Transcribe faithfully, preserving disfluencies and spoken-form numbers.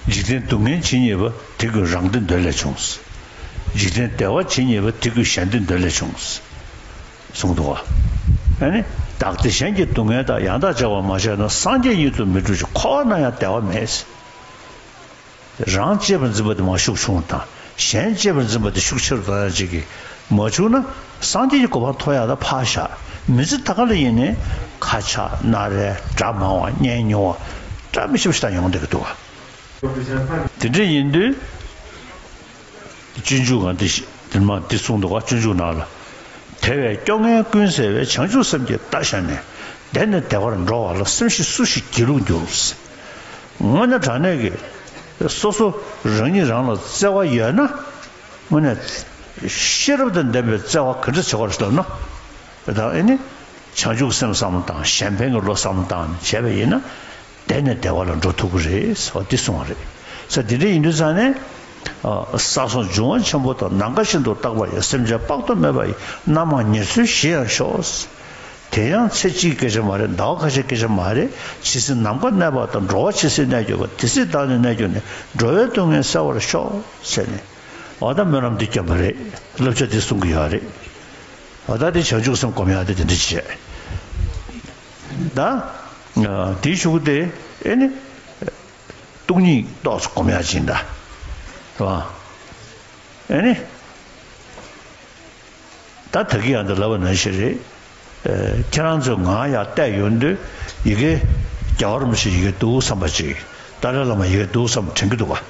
འཇིག་རྟེན་སྡུག་བསྔལ་ཇི་སྙེད་པ། དེ་ཀུན་རང་བདེ་འདོད་ལས་བྱུང་། འཇིག་རྟེན་བདེ་བ་ཇི་སྙེད་པ། དེ་ཀུན་གཞན་བདེ་འདོད་ལས་བྱུང་། གསུངས་འདུག་བ། ཨ་ནི། བདག་བདེ་གཞན་གྱི་སྡུག་བསྔལ་དག། ཡང་དག་བྱ་བ་མ་བྱས་ན། སངས་རྒྱས་ཉིད་དུ་མི་འགྲུབ་ཅིང་། འཁོར་བ་ན་ཡང་བདེ་བ་མེད། རང་གཅེས་པར་འཛིན་པ་དེ་མར་ཤུགས་ཆུང་དང་། གཞན་གཅེས་པར་འཛིན་པ་དེ་ཤུགས་ཆེ་རུ་བཏང་ཡ་ཅིག་གིས་མ་བྱུང་ན། སངས་རྒྱས་ཀྱི་གོ་འཕང་ཐོབ་ཡ་ད་ཕར་བཞག་མི་ཚེ་ད་ག་ལ་ཡིན་ནའི་ཁ་ཆག་སྣ་རལ་སྒྲ་མང་བ་སྙན་ཉུང་བ་བཀྲ་མི་ཤིས་པ་ཞིག་ད་ཡོང་བསྡད་ཀྱི་འདུག་བ། དེ་འདྲ་ཡིན་དུས། སྤྱོད་འཇུག་གང་དེ་ཞིག་དེ་མ་དེ་གསུངས་འདུག་བ། སྤྱོད་འཇུག་ནང་ལ། དེ་བས་སྐྱོ་ངལ་ཀུན་སེལ་བའི། བྱང་ཆུབ་སེམས་ཀྱི་རྟ་ཞོན་ནས། བདེ་ནས་བདེ་བར་འགྲོ་བ་ལ། སེམས་ཤེས་སུ་ཞིག་སྒྱིད་ལུག་འགྱུར། དངོས་གནས་དྲང་གནས་ཀྱི་སོ་སོ་རང་ཉིད་རང་ལ་བརྩེ་བ་ཡོད་ན། དངོས་གནས་ཤེས་རབ་དང་ལྡན་པའི་བརྩེ་བ་ག་འདྲ་བྱེད་དགོས་རེད་ཟེར་ན། ད་ཨེ་ནི། བྱང་ཆུབ་སེམས་བསམ་བློ་བཏང་། གཞན་ཕན་གྱི་བློ་བསམ་བློ་བཏང་ནས་བྱས་པ་ཡིན་ན། བདེ་ནས་བདེ་བ་ལ་འགྲོ་ཐུབ་ཀྱི་རེད་ཟེར་བ་འདི་གསུངས་པ་རེད། ས་འདི་འདྲ་ཡིན་དུས་ཙང་ནས། ས་སོགས་འབྱུང་བ་ཆེན་པོ་དང་། ནམ་མཁའ་བཞིན་དུ་རྟག་པ་ཡི། སེམས་ཅན་དཔག་ཏུ་མེད་པ་ཡི། རྣམ་མང་ཉེར་འཚོའི་གཞི་ཡང་ཤོག། དེ་ཡང་ཚེ་གཅིག་སྐད་ཆ་མ་རེད། ཟླ་བ་ཁ་ཤས་སྐད་ཆ་མ་རེད། ཇི་སྲིད་ནམ་མཁའ་གནས་པ་དང་། འགྲོ་བ་ཇི་སྲིད་གནས་གྱུར་པ། དེ་སྲིད་བདག་ནི་གནས་གྱུར་ནས། འགྲོ་བའི་སྡུག་བསྔལ་བསལ་བར་ཤོག་ཟེར་ནས། འོ་ད་སྨོན་ལམ་འདི་བརྒྱབ་པ་རེད། བསླབ་བྱ་འདི་གསུང་གི་ཡོད་རེད། འོ་ད་འདི་བྱང་ཆུབ་སེམས་སྒོམ་ཡག་དེ་དེ་འདྲ་བྱས། ད། དེའི་གཞུག་གུ་དེ་ཨེ་ནི། སྟོང་ཉིད་རྟོགས་སུ་སྒོམ་ཡག་ཅིག་ད། རེད་བ། ཨེ་ནི། ད་ད་གི་ཡང་འདི་ལབ་པ་ནང་བཞིན་རེད། ཨེ། ཁྱེད་རང་ཚོས་ང་ཡར་བལྟས་ཡོང་དུས་ཡི་གེ་རྒྱལ་བ་རིན་པོ་ཆེ་ཡི་གེ་འདུག་བསམ་པ་ཅིག་ཏཱ་ལའི་བླ་མ་ཡི་གེ་འདུག་བསམ་པ་དྲན་གྱི་འདུག་ག